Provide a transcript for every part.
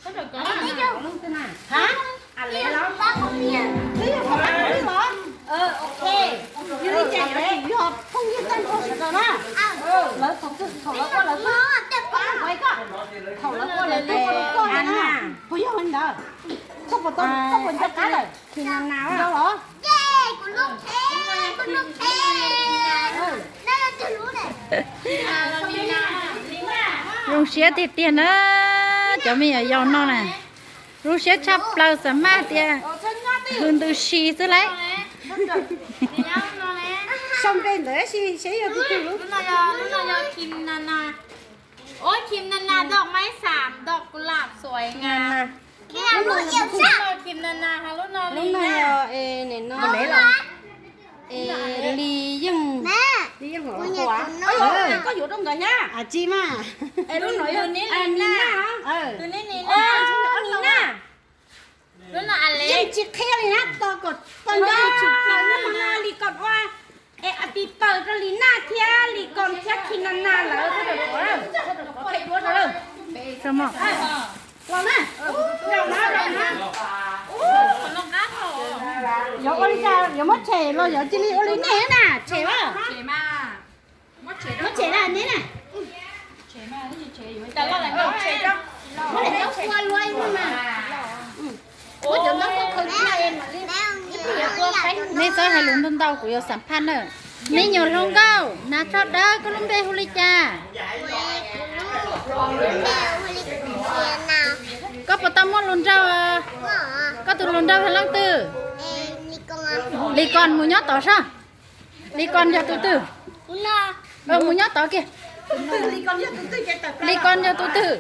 Hab? Twb yog pom qab li los? Ok. Yog li ces yuav tsum yog phooj ywg tag nrho sawv daws na. Lawv thaum twg, thaum lawv ua lawv twb, thaum lawv ua lawv twb ua rau koj na. Puas yog li ntawd? Koj puas tau, koj puas nco qab lawm? Yog los? Zoo siab tiag tiag na, cov me nyuam yaus no na. Zoo siab tshaj plaws, xam maj tias hws ntws si xwb lauj. Ua, Kim Nana, doj maib xam, doj kulab xuais nga. Kim Nana, lub no li no, li yeej, li yeej hua. Koj yuav rau nkawd thiab. Tsis mas, lub no yog Nina, tus Nina, Nina. Yeej tsis qhia li na, tos kom pog nco tshwm plaws na, Lis Koos ua, es Lis Koos rau Lis Naj thiab Lis Koos thiab Kim Nana lawv, los na, los na. Yuav ua li cas, yuav muab tshem los yuav cia li ua li nej na, tshem a. Muab tshem na, neb na. Muab daim ntaub kua luaj ib no mas. Muab cov ntaub khaws khaws li no es mam li, neb txhob hais lus ntau ntau, kuv yuav xam phaj na. Me nyuam hluas nkauj, hnav tsho dawb, koj lub npe hu li cas? Koj puas tau muaj hluas nraug? Koj tus hluas nraug yog leej twg? Lis Koos mus nyob tod sab. Lis Koos yog tus twg? Mus nyob tod kiag. Lis Koos yog tus twg?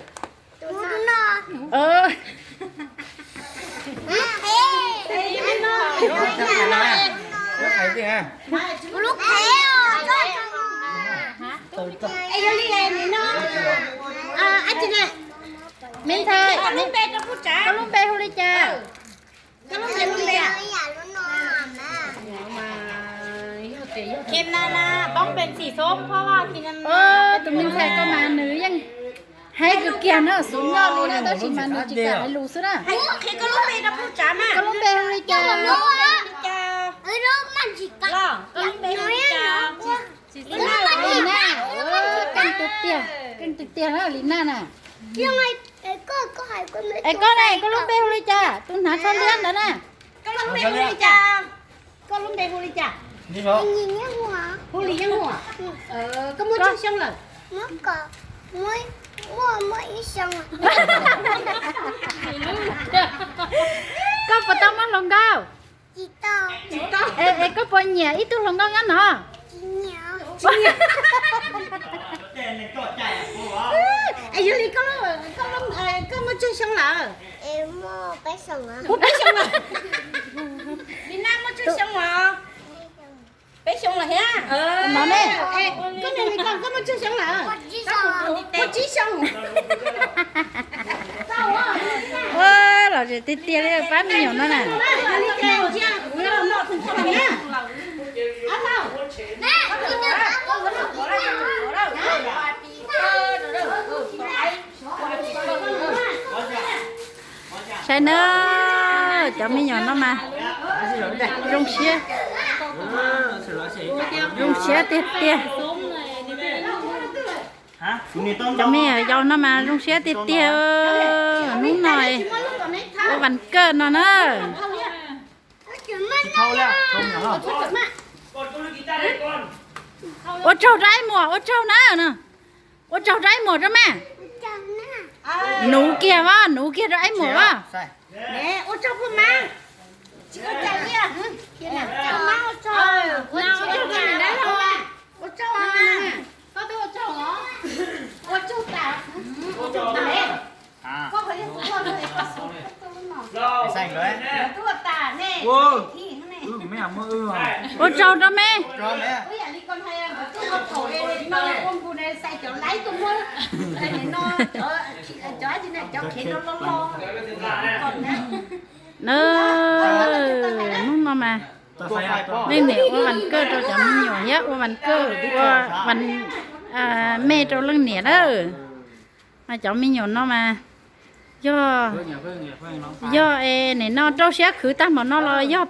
Me ntxhais, koj lub npe hu li cas? Tus me ntxhais koj mas nws yeej hais kawg kiag na, xub noj li na, tab sis mas nws tsis kam hais lus xwb na. Koj lub npe hu li cas? Lis Naj, keej tiag tiag, keej tiag tiag na Lis Naj na. Es koj ne, koj lub npe hu li cas? Tus hnav tsho liab ntawd na. Koj lub npe hu li cas? Koj lub npe hu li cas? Hu Lis Yeej Huam. Koj muaj tsawg xyoo lawm? Koj puas tau muaj hluas nkauj? Es koj puas nyiam ib tug hluas nkauj nyob no? Es yog li koj muaj tsawg xyoo lawm? Muaj peb xyoo lawm. Lis Naj muaj tsawg xyoo lawm? Peb xyoo lawm thiab. No ne, koj niag Lis Koos koj muaj tsawg xyoo lawm? Muaj tsib xyoo. Ua, lom zem tiag tiag li pab me nyuam no na. Saib na, cov me nyuam no mas zoo siab, zoo siab tiag tiag. Cov me nyuam yaus no mas zoo siab tiag tiag. Hnub no ua vas kawj no na. Ua tsaug rau Aib Muas, ua tsaug na. Ua tsaug rau Aib Muas rau mas. Nuv kiag as, nuv kiag rau Aib Muas as. Ua tsaug puag mas. Ua tsaug, ua tsaug. Ua tsaug rau me. Na, hnub no mas leej niam ua vas kawj rau cov me nyuam thiab ua vas kawj, ua vas me rau leej niam na. Mas cov me nyuam no mas Yog, yog es nim no rau siab khwv tag npaum no los yog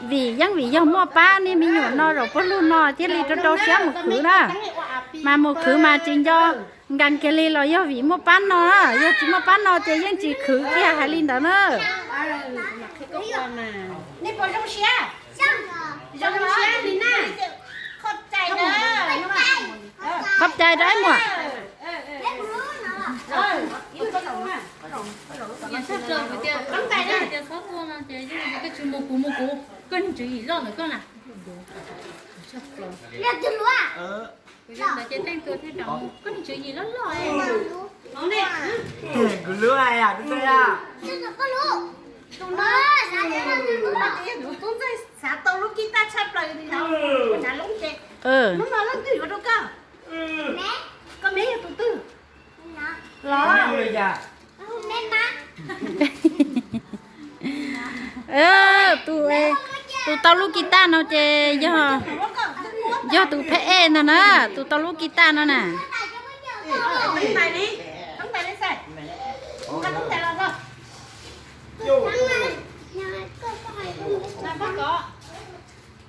vim yeej vim yog muaj pab niag me nyuam no zaum pog lug no thiaj li rau rau siab mus khwv na. Mas mus khwv mas tsis nco nkees kiag li los yog vim muaj pab no na, yog tsis muaj pab no ces yeej tsis khwv kiag hais li ntawd na. Qhov cai rau ib muam. Koj tsis mus kuv mus kuv, koj niag tswv yim loj ntawm koj na. Kuv yog ntawd ces teej tua thiaj rau koj niag tswv yim loj loj. Kuv lub a, tus tub ntxawg xav tau lub kib tab tshaj plaws li no, hnov loob ces hnub no leej twg yuav rau koj? Koj me yog tus twg? Los tus, tus tau lub kib tab no ces yog, yog tus pheb ej ntag na, tus tau lub kib tab no na.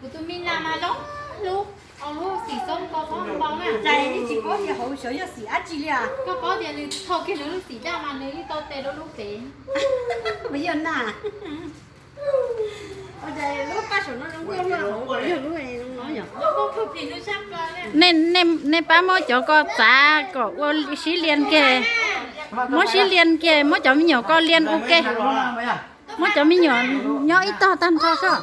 Kuv tus me nas mas zoo hlub, au lub xim xoob ko txhob npau na. Cas yeej tsis paub tias hauv xyov yog xim dab tsi li as. Koj paub tias nws tho kiag nws lub xim daj mas nws yeej tau tes rau lub pem. Puas yog na? Lub paj saum no zoo nkauj luaj, hauv yog lub no yom. Nej pab muab cov ko txav kom ua sib lian kiag, muab sib lian kiag, muab cov me nyuam ko lian ua ke. Muab cov me nyuam nyob ib tog tag nrho soj.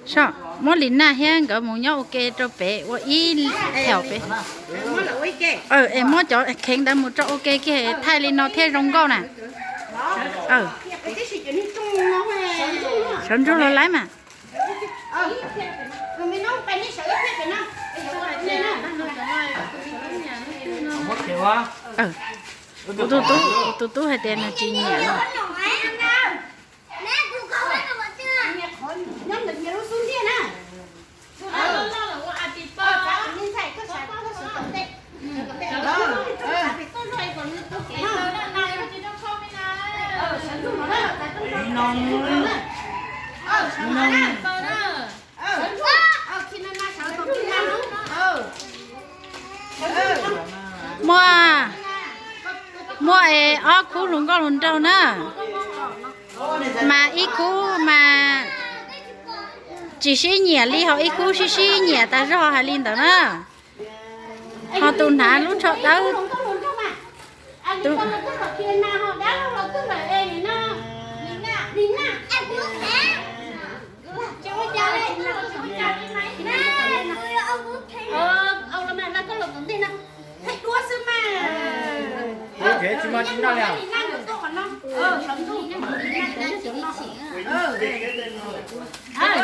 Soj, muab Lis Naj thiab nkawd mus nyob ua ke rau pem ua ib thaum pem. Es muab cov kheev ntawd mus rau ua ke kiag thaij li no thiaj zoo nkauj na. Sawv ntsug los lawm mas. Kuv tus tub, kuv tus tub hais tias nws tsis nyiam no. Muaj, muaj es ob khub hluas nkauj hluas nraug na, mas ib khub mas tsis sib nyiam li, ho ib khub sib sib nyiam tas zog hais li ntawd na. Ho tus hnav lub tsho dawb.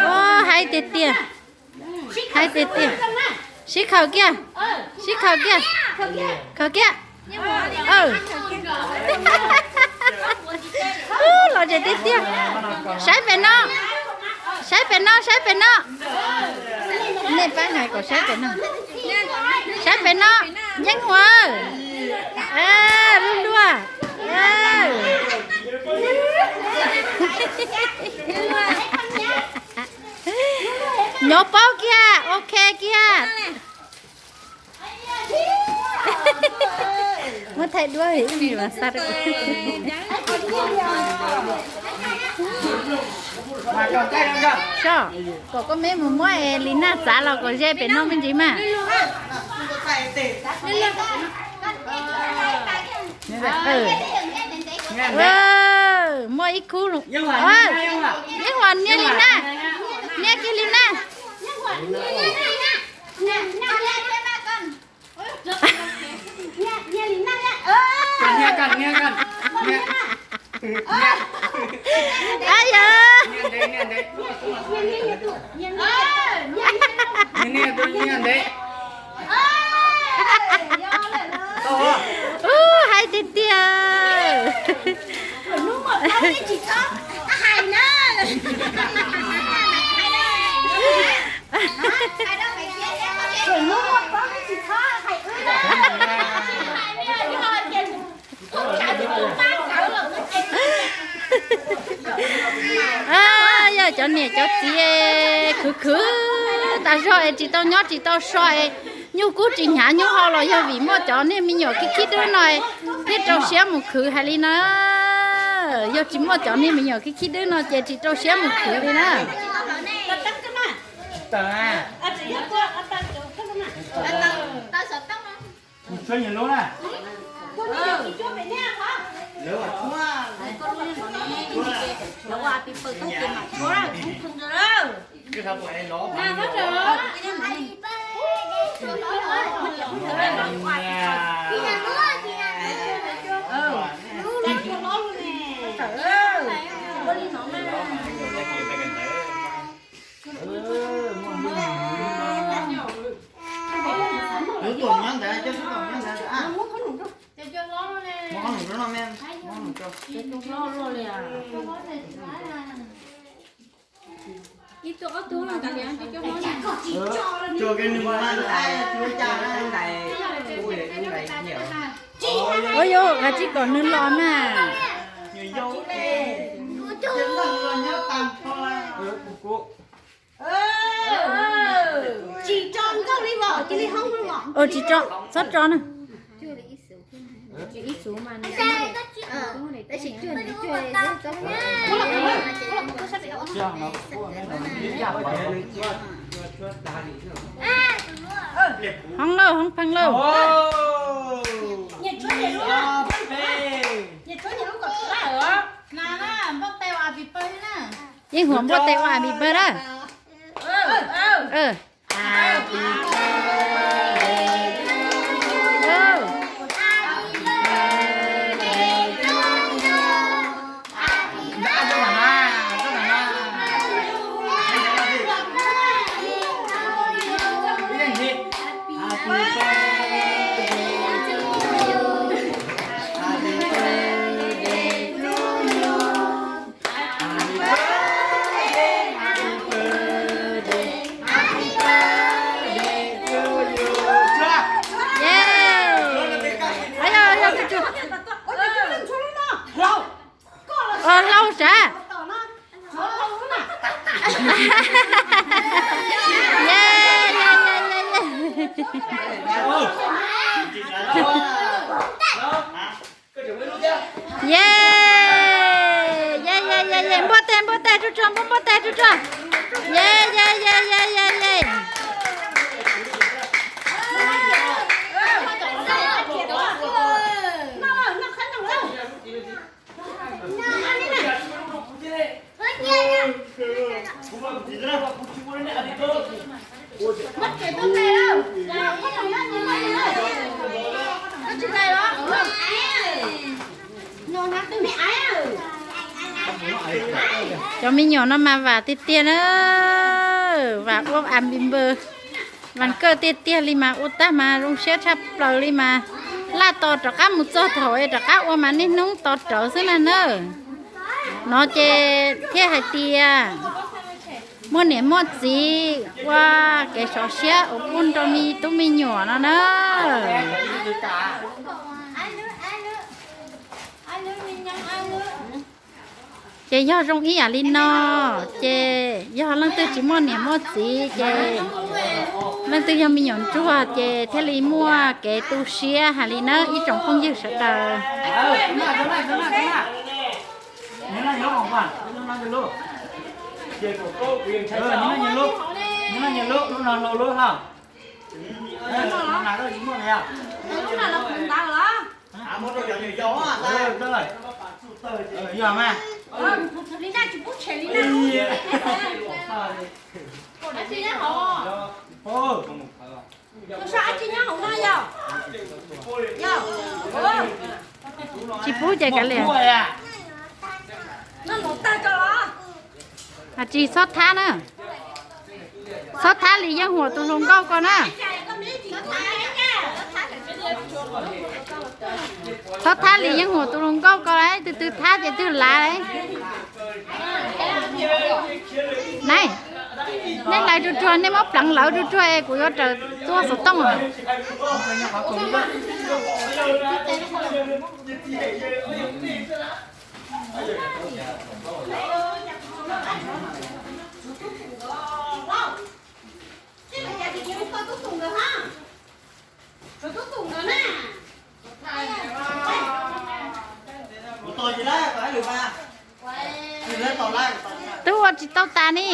Ua, haib tiag tiag. Haib tiag tiag. Sib khaws kiag. Sib khaws kiag. Khaws kiag. Los tsev tiag tiag. Saib pem no. Saib pem no, saib pem no. Nej pab hais kom saib pem no. Saib pem no. Yeej Huas. Luaj luaj. Nyob paub kiag, ok kiag. Muab thaij duab. Soj, kom koj me mus muab es Lis Naj txav los kom ze pem no me ntsis mas. Muaj ib khub. Yeej Huas, nias Lis Naj, nias kiag Lis Naj. Ab yog. Ub, haib tiag tiag. Yog cov niam cov txiv khwv khwv tas zog es tsis tau nyob tsis tau so es nyuj kub tsis hnyav nyuj hau los yog vim muaj cov niag me nyuam khib khib dwb no thiaj rau siab mus khwv hais li na. Yog tsis muaj cov niag me nyuam khib khib dwb no ces tsis rau siab mus khwv li na. Ua yuav tsis kom nws los na. Tsis tso nkauj li os, cia li hoob li os. Tsis tso, txhob tso na. Hoob lauj, hoob pheej lauj. Yeej huam npuaj tes ua happy birthday na. Hlau sav. Ye, ye, ye, ye, ye, npuaj tes, npuaj tes tsuag tsuag, npuaj, npuaj tes tsuag tsuag. Ye, ye, ye, ye, ye, ye. Cov me nyuam no mas vam tiag tiag na, vam ua a npis npawg. Vas kawj tiag tiag li mas ua tag mas zoo siab tshaj plaws li mas, laj tos rov qab mus txog thaum es rov qab ua mas niaj hnub tos rawv xwb na na. No ces thiaj hais tias muaj niam muaj txiv ua kev sov siab uas pub rau me tub me nyuam no na. Ces yog zoo ib yam li no, ces yog leej twg tsis muaj niam muaj txiv ces leej twg yog me nyuam ntsuag ces thiaj li muaj kev tu siab hais li na ib tsoom phooj ywg sawv daws. Tsis pub ces kav liam. Tsis txhob thab na. Txhob thab li yeej huam tus hluas nkauj ko na. Txhob thab li yeej huam tus hluas nkauj ko lauj, twg twg thab ces twg lav lauj. Nai, Nej lawv ruag ruag, nej muab pleev lawv ruag ruag es kuv yuav raws tuaj xov tooj. Twb ua tsis tau tas ne.